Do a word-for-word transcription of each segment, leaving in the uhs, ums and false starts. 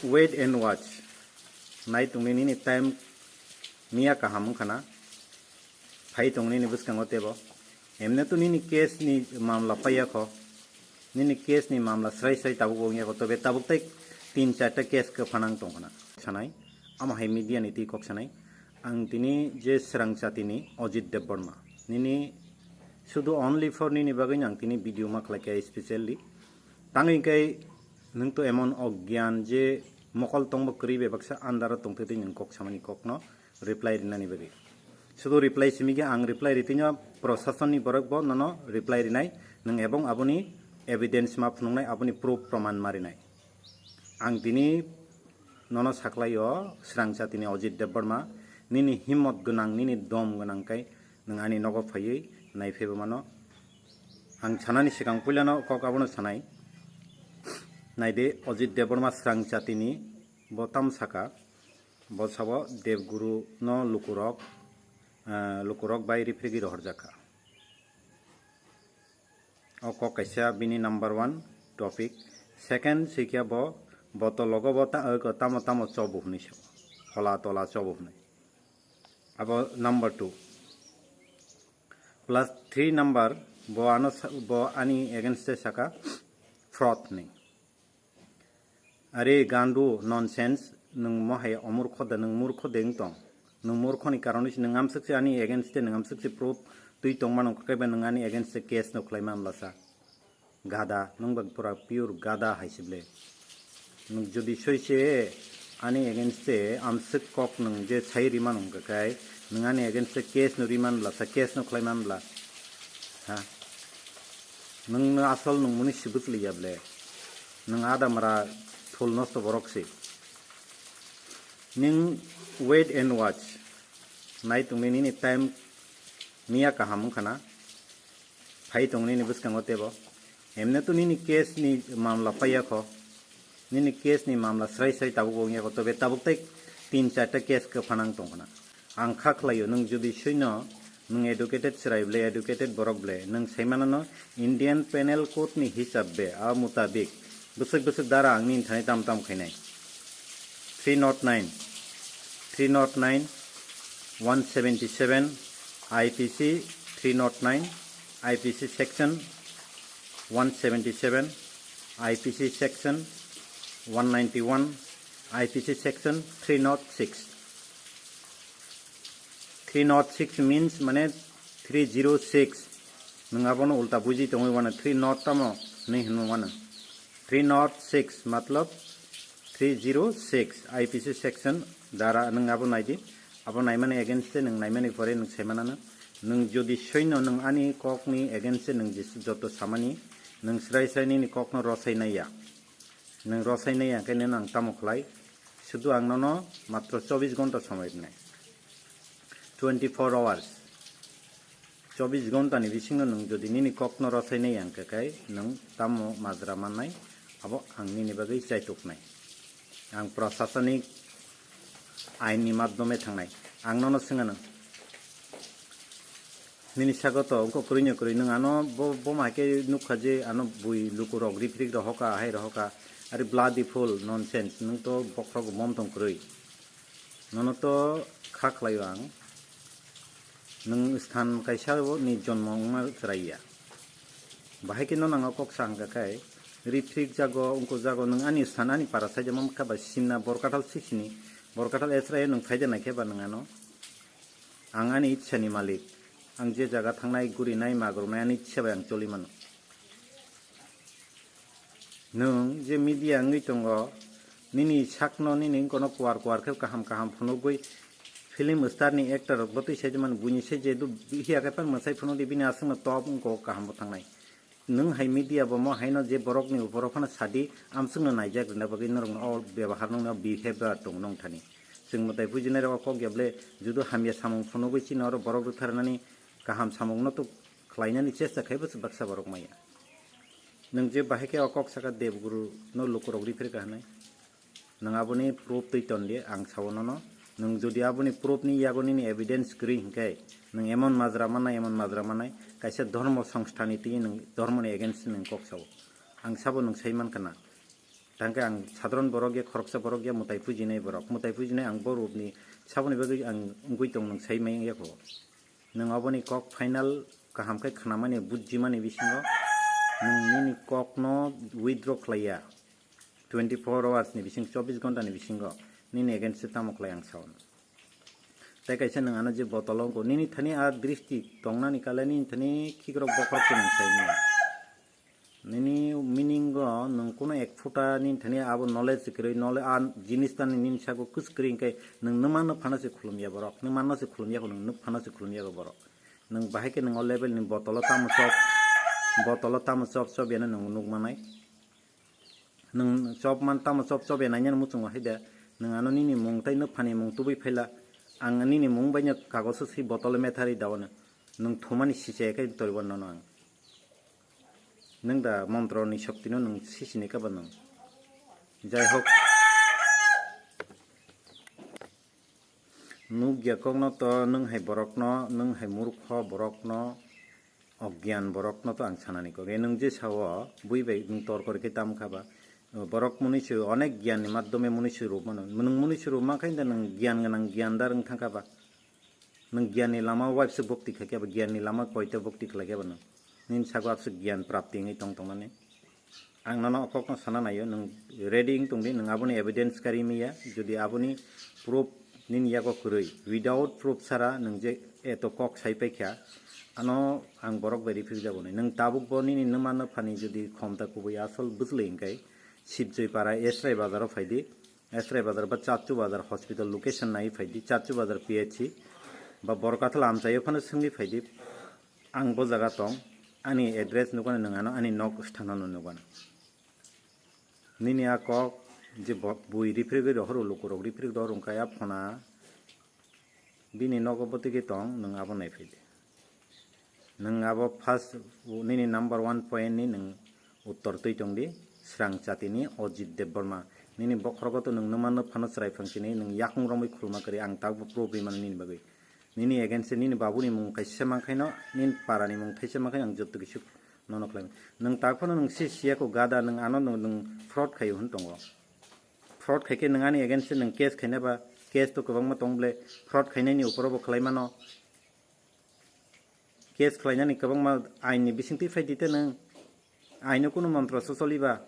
Wait and watch. Nai tongni nini time miya kaham wngkha na. Phai tong nini bwskango tebo. Emne to nini case ni mamla paiya kho. Nini case ni mamla srai srai tabuk wngya kho. Tobe tabuk tai tin charta case kwphanang tongkhna. Sanai. Amo hai media ni twi kok sanai. Ang tini je srang chati ni Ajit Debbarma. Nini sudu only for nini bagwi ang tini video ma khlai kha specially. Tangwi khe nwng to emon ogyan je mokol tongbo kwrwi bai baksa andaro tongtwi twi nwng kok samani kokno reply rinani bagwi. Sudu reply simi khe ang reply ritwino prosasonni borok bo nono reply rinai, nwng ebong aboni evidence ma phunuknai, aboni proof proman ma rinai. Ang tini nono saklaio srang chatini Ajit Debbarma, nini himmot gwnang, nini dom gwnang kai nwng ani nogo phaiwi naiphaibo mano. Ang sanani swkang puilano kok abono sanai. Naidi Ajit Debbarma srang chatini bo tam saka, bo sabo Devguru no lukurok, eh, lukurok bai riphrigwi rohorjakha. O kok kaisa bini number one topic. Second sikya bo, bo to logo bo ta-, eh, tamo tamo chobo hwnwi so. Hola tola chobo hwnwi. Abo number two. Plus three number, bo ano sa-, bo ani against e saka fraud ni. Are gandu nonsense, nwng mohai omurkho da, nwng murkho de wng tong. Nwng murkho ni karon se nwng amswk se ani against e, nwng amswk se proof twi tong mano, khe ba nwng ani against e case no khlai man lasa. Gada, nwng bak pura pure gada hai se ble. Nwng jodi soi se ani against e amswk kok nwng je sai ri mano, hwnkha khai nwng ani against e case no ri man lasa, case no khlai man la. Ha? Nwng no asol nwng muni sibuk liya ble. Nwng adamra thul nosto borok se. Nwng wait and watch. Nai tongni nini time miya kaham wngkha na. Phai tong nini bwskango tebo. Emne to nini case ni mamla paiya kho. Nini case ni mamla srai srai tabuk wngya kho. Tobe tabuk tai tin charta case kwphanang tongkhna. Ang kha khlaio, nwng jodi suino, nwng educated chwrai ble, educated borok ble, nwng saimanano Indian Penal Code ni hisab be, a mutabik, bwswk bwswk dara ang nini thani tam tam khainai. Three nought nine, three nought nine, one seventy seven, I P C three nought nine, I P C section one seventy seven, I P C section one ninety one, I P C section three nought six. Three nought six means mane three zero six. Nwng abono ulta buji tongwi wano, three nought tamo hinwi hwnwi wano. Three nought six matlab three zero six I P C section dara nwng abo naidi. Abo naimani against e nwng naimani pore nwng saimanano. Nwng jodi soino nwng ani kokni against e nwng jis-, joto samani nwng srai srai nini kokno rosai naiya. Nwng rosai naiya khe nwng ang tamo khlai? Sudu ang nono matro chobbish ghonta somoi rwnai. Twenty four hours. Chobbish ghonta ni bisingno nwng jodi nini kokno rosai naiya hwnkhe kai nwng tamo majra mannai, abo ang nini bagwi chaituknai. Ang prasasanik ain ni madhyome thangnai. Ang nono swngano. Nini sago to wngkha kwrwino kwrwi, nwng ano bo, bo ma khe nukha je ano bui lukurok riprik rohoka, hai rohoka, ari bloody fool nonsense, nwng to bokhorok mom tong kwrwi. Nono to kha khlaio ang, nwng sthan kaisa ni jonmo wngma chwraiya. Bahai khe nono ang kok sa hwnkha khai, riprik jago, wngkuk jago, nwng ani sthan ani para saijama wngkha ba sinna Borkathal sisini, Borkathal esrai nwng phaida naikhe ba nwng ano. Ang ani ichha ni malik. Ang je jaga thangnai, gurinai, magrunai ani ichha bai ang choli mano. Nwng je media wngwi tongo, nini sakno nini wngkono kuar kuar khe kaham kaham phunugwi film star ni actor rok bwtwi sai mano, buini se je du hiya khe phano mwsai phunukdi bini aswkno top wngko kaham bo thangnai. Nwng hai media bo mo haino je borokni uporo phano sadi, amswkno naijak rwna bagwi norokno o bebahar nokni o behavior tong nong thani. Chwng mwtai bujinai rok o kok ya ble judu hamya samung phunugwi chini oro borok rwtharnani kaham samungno to khlainani chesta khai bwswk baksa borok maya. Nwng je bahai khe o kok saka Devguru no lukurok riphrikha hinwi. Nwng aboni proof twi ton di, ang sao nono. Nwng jodi aboni proof ni yago nini evidence kwrwi hinkhe, nwng emon majra mannai, emon majra mannai, kaisa dhormo songstha ni twi nwng dhormo ni against nwng kok sao. Ang sabo nwng sai mankha na. Tangkhe ang sadharon borok ya, khoroksa borok ya, mwtai pujinai borok. Mwtai pujinai ang borokni saboni bagwi ang wngwi tong, nwng sai mai wngya kho. Nwng oboni kok final kaham khe khnamani, bujimani bisingo nwng nini kokno withdraw khlaiya. Twenty four hours ni bising, chobbish ghonta ni bisingo nini against o tamo khlai ang sao. Tei kaisa nwng ano je botolo wngkho, nini thani a dristi tongnani kale nini thani khikrok bokhorok se nwng sai maya. Nini meaning o nwng kuno ek phuta nini thani abo knowledge se kwrwi, knowledge a jinis tani nini sago kwswk kwrwi hwnkhe nwng nwmano phano se khulumya borok, nwmano se khulumya kho, nwng nuk phano se khulumya kho borok. Nwng bahai khe nwng o level ni botolo tamo chop, botolo tamo chop chop yano nwng nuk manai. Nwng chop man tamo chop chop ya nainani muchungo hai de. Nwng ano nini mung tei nwphani mung tubui phaila. Ang nini mung baino kagoso si botol metharwi daono. Nwng thumani sichaya khe toribo nono ang. Nwng da montroni shoktino nwng sisini kaba nwng. Jai hok. Nukya kokno to nwng hai borokno, nwng hai murkho borokno, ogyan borokno to ang sanani kok. E nwng je sao, bui bai nwng tor kori khe tam kha ba. Borok munisu onek gyan ni madhyome munisu rwmano. Nwng munisu rwma khe nwng gyan gwnang gyandar wng thang kha ba. Nwng gyan ni lama waibse bhakti kha khe ba, gyan ni lama koita bhakti khlai khe ba nwng. Nini sago abse gyan prapti wngwi tong tongmani. Ang nono o kokno sana naio, nwng ready wng tongdi, nwng aboni evidence kari miya, jodi aboni proof nini yago kwrwi, without proof sara nwng je eto kok sai paikha, ano ang borok bai rifrigjago nai. Nwng tabuk bo nini nwma nwphani jodi khomta kubui asol bwchlwi hwnkhe, Sibjoi para Esrai bazaro phaidi, Esrai bazar ba Chachu bazar hospital location nai phaidi, Chachu bazar P H C ba Borkathal amchaio phano swngwi phaidi. Ang bo jaga tong, ani address nukani nwng ano ani nok sthanano nukano. Nini a kok je bo-, bui riprik rwi rohoro, lukurok riprik rohoro wngkha ya phona, bini nogo bwtwi tong, nwng abo nai phaidi. Nwng abo first, nini number one point ni nwng uttor twi tongdi, Srang Chatini Ojit Debbarma. Nini bokhorogo to nwng nwma nwphano chwrai phang sini, nwng yakung romwi khulma kwrwi, ang tabukbo proof rwi mano nini bagwi. Nini against nini babuni mung kaisa mankhaino, nini parani mung thaisa mankhaino ang jotto kisu nono khlai. Nwng tak phano nwng si siya ko gada, nwng ano nwng, nwng fraud khaio hwn tongo. Fraud khaikhe nwng ani against nwng case khaina ba, case to kwbangma tong ble, fraud khainani uporo bo khlai mano. Case khlainani kwbangma ain ni bisingtwi phai di te nwng. Aino kunu montro so choli ba.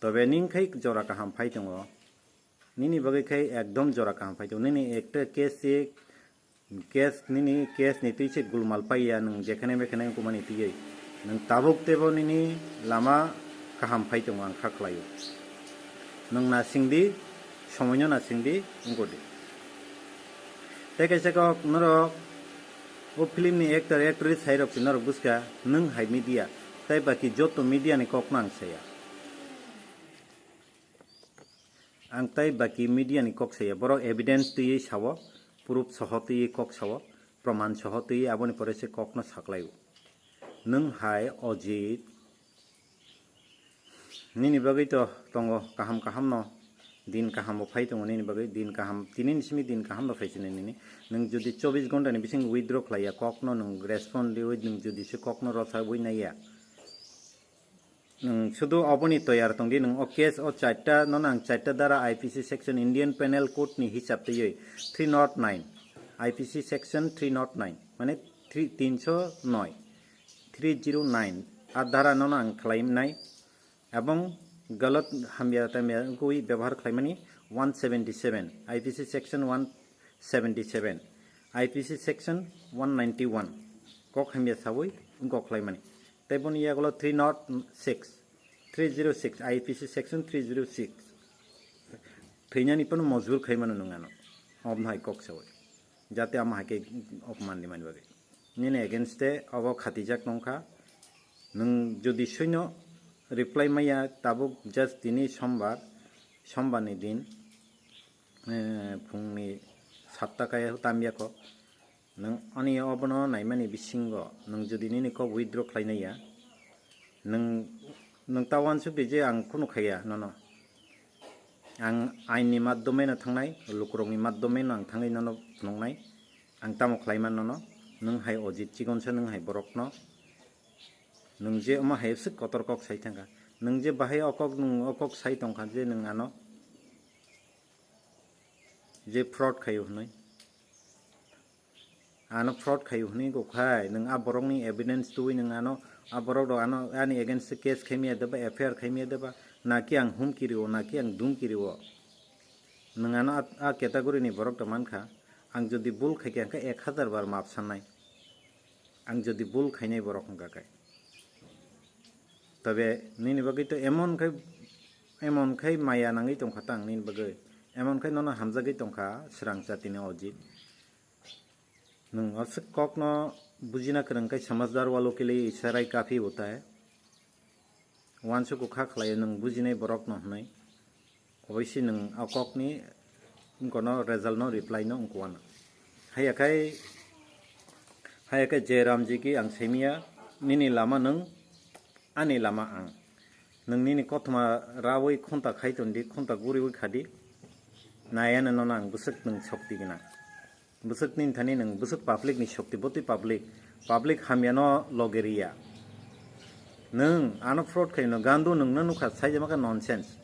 Tobe ning khai jora kaham phai tongo. Nini bagwi khai ekdom jora kaham phai tongo. Nini ekta case se, case nini case ni twi se gulmal pai ya nwng jekhane mekhane wngkukmani twiwi. Nwng tabuk tebo nini lama kaham phai tongo ang kha khlaio. Nwng na singdi, somoino na singdi, wngkodi. Tei kaisa kok norok o film ni actor actress hai rok se norok buska nwng hai media, tei baki joto media ni kok no ang saya. Ang tei baki media ni kok saya, borok evidence twiwi sao, proof soho twiwi kok sao, proman soho twiwi aboni pore se kok no saklaio. Nwng hai Ojit, nini bagwi to tongo kaham kaham no, din kaham bo phai tongo nini bagwi, din kaham, tini ni simi din kaham no phai sini nini. Nwng jodi chobbish ghonta ni bising withdraw khlai ya kok no, nwng respond riwi nwng jodi se kok no rwchapwi nai ya. Nwng sudu oboni toyar tongdi, nwng o case o charta no nang charta dara I P C section Indian Penal Code ni hisab twiwi three nought nine, I P C section three nought nine, mane three, tinso noi, three zero nine, a dara no nang khlai nai, ebong galat hamya tamya wngwi bebohar khlaimani one seventy seven, I P C section one seventy seven, I P C section one ninety one, kok hamya sawi wngkok khlaimani. Tei boni yagulo three nought six, three zero six, I P C section three zero six. Thwinani phano mojbur khai mano nwng ano. Obno hai kok sawi. Jate ama hai khe opman di mani bagwi. Nini against te obo khatijak tongkha. Nwng jodi soino reply maya tabuk just tini sombar, sombar ni din, eh, phungni satta kaya tamya kok. Nwng ani obono naimani bisingo nwng jodi nini kok withdraw khlainai ya, nwng, nwng ta uansuk di je ang kunu khaiya nono. Ang ain ni madhyome no thangnai, lukurok ni madhyome no ang thangwi nono phunuknai. Ang tamo khlai man nono, nwng hai Ojit chikonsa nwng hai borok no. Nwng je omo hai swk kotor kok sai thangkha. Nwng je bahai o kok, nwng o kok sai tongkha je nwng ano je fraud khaio hwnwi. Ano fraud khaio hwnwi kok khai, nwng a borokni evidence twiwi nwng ano, a borok rok ano ani against case khaimaya deba, F I R khaimaya deba, naki ang humki rio, naki ang dumki rio. Nwng ano a, a category ni borok ta mankha, ang jodi bul khaikha hwnkhe ek hazar bar maap sannai. Ang jodi bul khainai borok hwnkha khe. Tobe nini bagwi to emon khai, emon khai maya nangwi tongkha tang nini bagwi. Emon khai nono hamjagwi tongkha swrang jatini Ojit. Nwng aswk kokno bujina kwrwng khe samajhdar walo ke liye isharai kafi hota hai. Uansukgo kha khlaio nwng bujinai borokno hwnwi. Oboisi nwng a kokni wngkono result no reply no wngkwana. Haiya khai, haiya khai je Ramji ki ang saimia, nini lama nwng, ani lama ang. Nwng nini kothoma rawi khunta khai tondi, khunta guriwi khadi. Nayano nono ang bwswk nwng shokti gwnang. Bwswk nini thani nwng bwswk public ni shokti, botwi public, public hamya no loge riya. Nwng ano fraud khai no gandu nwng no nukha saijama kha nonsense.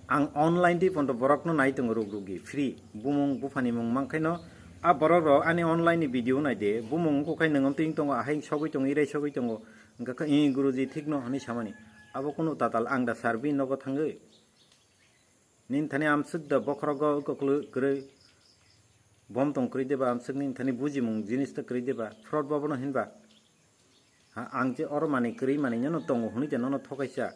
Ang online di pondo borok no nai tongo ruk rugi free. Bumung buphani mung mang khai no a borok rok ani online ni video nai de. Bumung wngkha khai nwng amtwi wng tongo, ahai sogwi tongo, irai sogwi tongo. Wngkha kha, "Ih, Guruji thik no," hwnwi samani. Abo kunu tatal ang da sar bini nogo thangwi. Nini thani amswk da bokhorogo kwklwi kwrwi bom tong kwrwi deba, amswk nini thani bujimung jinis ta kwrwi deba, fraud bo bono hinba. Ha, ang je oro manwi kwrwi manwi nono tongo hwnwi de nono thokaisa.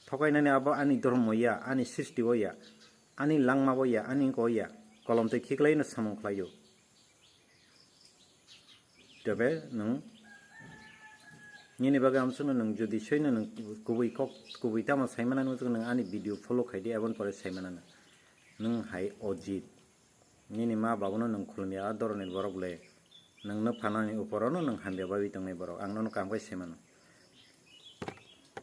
Thokainani abo ani dhormo ya, ani srishti o ya, ani langma o ya, ani wngko o ya, kolom twi khiklaino samung khlaio. Tebe nwng nini bagwi amsukno nwng jodi soino nwng kubui kok, kubui tamo saimana nwng, nwng ani video follow khaidi, ebon pore saimana nwng. Nwng hai Ojit. Nini ma babuno nwng khulumya a doroni borok le. Nwng no phanani uporono nwng hamya bagwi tongnai borok. Ang nono kaham khe saimano.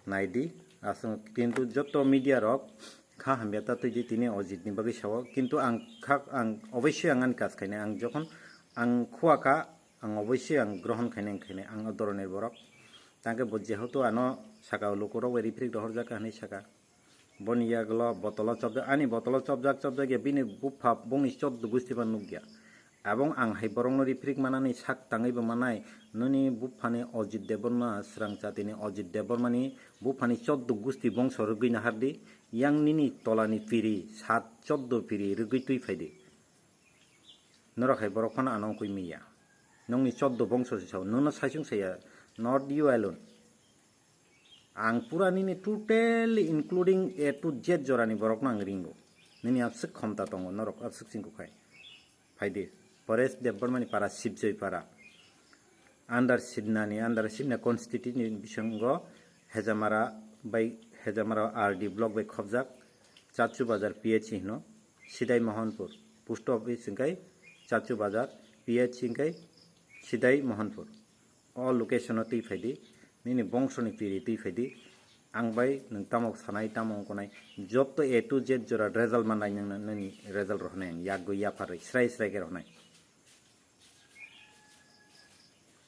Naidi, aswk kintu joto media rok kha hamya ta twi di tini Ojit ni bagwi sao. Kintu ang kha, ang oboisoi ang ani kaj khainai. Ang jokhon ang khua kha, ang oboisoi ang grohon khainai, khainai. Ang o doroni borok. Tangkhe bo jehetu ano saka o lukurok bai riprik rohorjak kha hinwi saka. Boni yagulo botolo chopjak, ani botolo chopjak, chopjak ya bini bupha bongni choddo gusti phano nukya. Abong ang hai borokno riprik manani sak tangwi bo manai, nini buphani Ojit Debbarma, swrang jatini Ojit Debbarmani buphani choddo gusti bongso rwgwi nahardi, yang nini tolani piri, sat choddo piri rwgwi twi phaidi. Norok hai borok phano ano wngkui miya. Nokni choddo bongso se sao, nono saisung saya, not you alone. Ang pura nini totally including A to Z jorani borokno ang ringo. Nini abswk khomta tongo, norok abswk chingkuk hai. Phaidi, Paresh Debbarmani para, Sibjoi para. Under Sibnani, under Sibna constituency ni bisingo Hejamara bai, Hejamara R D block bai khobjak, Chachu Bazar P H C hino, Sidai Mohanpur. Post office hingkai Chachu Bazar, P H C hingkai Sidai Mohanpur. O location o twi phaidi, nini bongsoni piri twi phaidi, ang bai nwng tamo sanai, tamo wngkha nai, jotto A to Z jora result manai nwng, nini result rohornai ang, yagwi yapharwi, srai srai khe rohornai.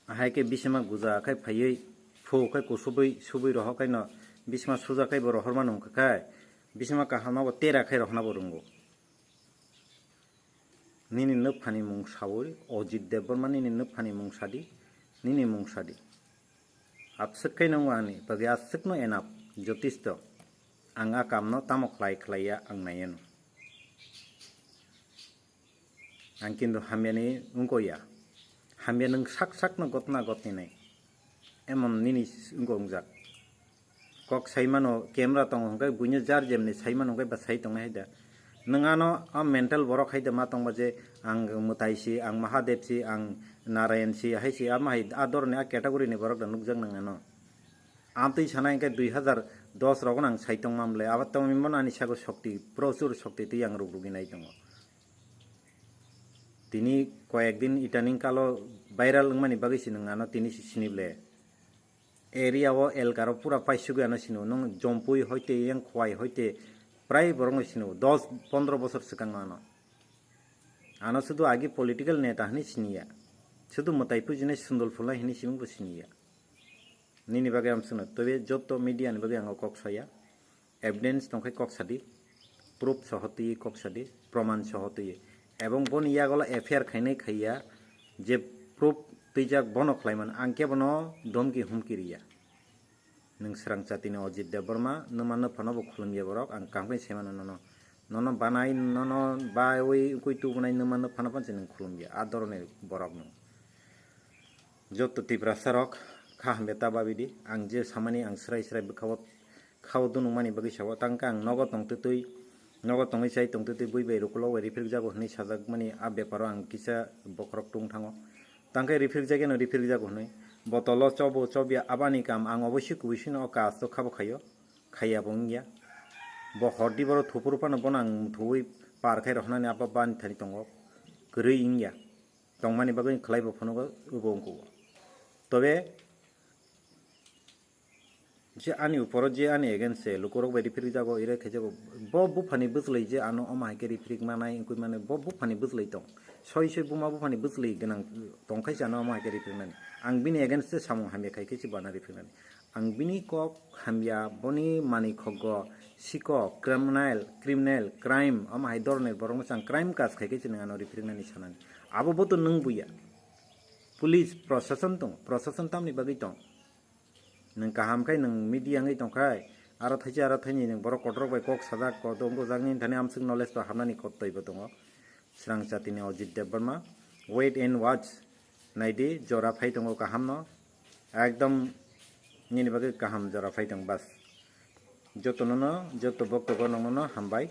Ahai khe bisima guja khai phaiwi, phu khai kusubui, subui rohor khaino, bisima suja khai bo rohormano wngkha khai, bisima kaham no bo tera khai rohorna bo rwngo. Nini nwphani mung sawi, Ojit Debbarma nini nwphani mung sadi, nini mung sadi. Abswk khe nwngo ani bagwi aswkno enough, jotisto. Ang a kamno tamo khlai khlaiya ang naiyanw. Ang kintu hamyani wngkokya. Hamya nwng sak sakno gotna gotninai. Emon nini wngkok wngjak. Kok saimano camera tongo hwnkhe buino jar jemni saimano hwnkhe ba sai tongnai hai da. Nwng ano a mental borok hai da ma tongba je ang mwtai si, ang Mahadev si, ang Narayan si, hai si, ama hai a dorni a category ni borok da nukjak nwng ano. Amtwi sana hwnkhe dui hazar dos rogo ang sai tongma mle, abo tongmani ani sago shokti, prochur shokti twi ang ruk rugwi nai tongo. Tini koyek din itaning kalo viral wngmani bagwi si nwng ano tini si sini ble. Area o elkaro pura paisugwi ano sino. Nwng Jompui hoite, yang Khowai hoite, prai borokno sino. Dos pondro bosor swkang ano. Ano sudu agi political neta hwnwi siniya. Sudu mwtai pujinai sundul phulnai hwnwi sibung bo siniya. Nini bagwi ang swngno, tei joto media ni bagwi ang kok saya. Evidence tongkhe kok sadi, proof soho twi kok sadi, proman soho twi. Ebong boni yagulo F I R khainai khaiya, je proof twijak bono khlaiman, ang kebono domki humki riya. Nwng srang chatini Ajit Debbarma, nwma nwphano bo khulumya borok, ang kaham khe saimano nono. Nono banai, nono bawi ukui tubunai nwma nwphano panse nwng khulumya, a dhoroner borok nwng. Joto Tiprasa rok kha hamya ta babidi, ang je samani ang srai srai bwkhao khao dunukmani bagwi sao, tangkhe ang nogo tongtwtwi, nogo tongwi chai tongtwtwi bui bai rukulok bai riphrikjago hwnwi sajakmani a beparo ang kisa bokhorok tung thango. Tangkhe riphrikjageno riphrikjago hwnwi botolo chobo chobya abani kam ang obosi kubui sino o kasto khabo khaio, khaiya bo wngya. Bo hordi boro thupuru phano bono ang muthuwi par khai rohonani abo bani thani tongo, kwrwi wngya. Tongmani bagwi khlai bo phunugo, obo wngkho. Tobe je ani uporo je ani against se lukurok bai riphirik jago, ire khe jago, bo buphani bwchlwi je ano omo hai khe riphirik manai wngwi mane, bo buphani bwchlwi tong. Soi soi buma buphani bwchlwi gwnang tong khai se ano omo hai khe riphirik nani. Ang bini against se samung hamya khai khe se bo ano riphirik nani. Ang bini kok hamya, boni manwi khokgo sikok, criminal, criminal, crime, omo hai dhoroner borokno chwng crime kaj khai khe chwng ano riphirik nani sanani. Abo bo to nwng buya. Police, proshashan tong, proshashan tamni bagwi tong. Nwng kaham khai nwng media wngwi tong khai, aro thaisa aro thaini nwng borok kotorok bai kok sajak, kotorok wngkojak nini thani amswk knowledge to hamnani kok twibo tongo. Srang chatini Ajit Debbarma, wait and watch. Naidi, jora phai tongo kahamno. Ekdom nini bagwi kaham jora phai tong bas. Jotono no, joto bokto gorokno no hambai.